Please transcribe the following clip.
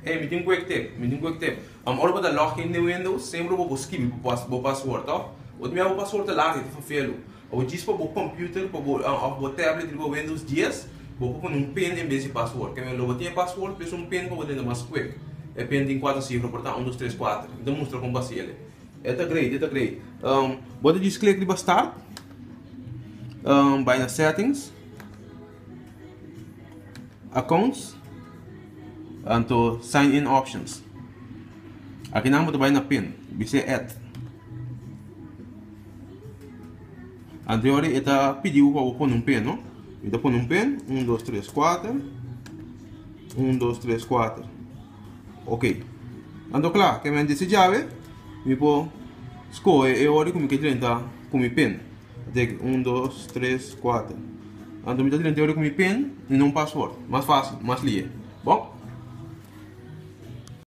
Hey, mi tin quick tip, mi tin quick tip. Ora bo ta log in den Windows, semper bo por skibi bo password, toh? Bo ta mira bo password ta largu, ta vervelu. Bo djis pa bo computer, pa bo of bo tablet riba Windows 10, bo por pone un pin en bes di password. Keme lo bo tin e password, pes un pin pa bo tende mas quick. E pin tin kuater sifra, por ta un, dos, tres, kuater. Mi ta mustra kon pa hasi el. E ta great, e ta great. Bo ta djis click riba start, bai na settings. Accounts anto sign in options. Aki nan bo ta bai na pin, bis'é add. Anto e ora e ta pidi bo pa bo pone un pin, no? Mi ta pone un pin, un, dos, tres, kuater, un, dos, tres, kuater. Ok. Anto kla, ke men disi djabe, mi por skohe e ora ku mi ke drenta ku mi pin. Dek, un, dos, tres, kuater. Anto mi ta drenta ora ku mi pin i no un passport. Mas fásil, mas lihe. Bon.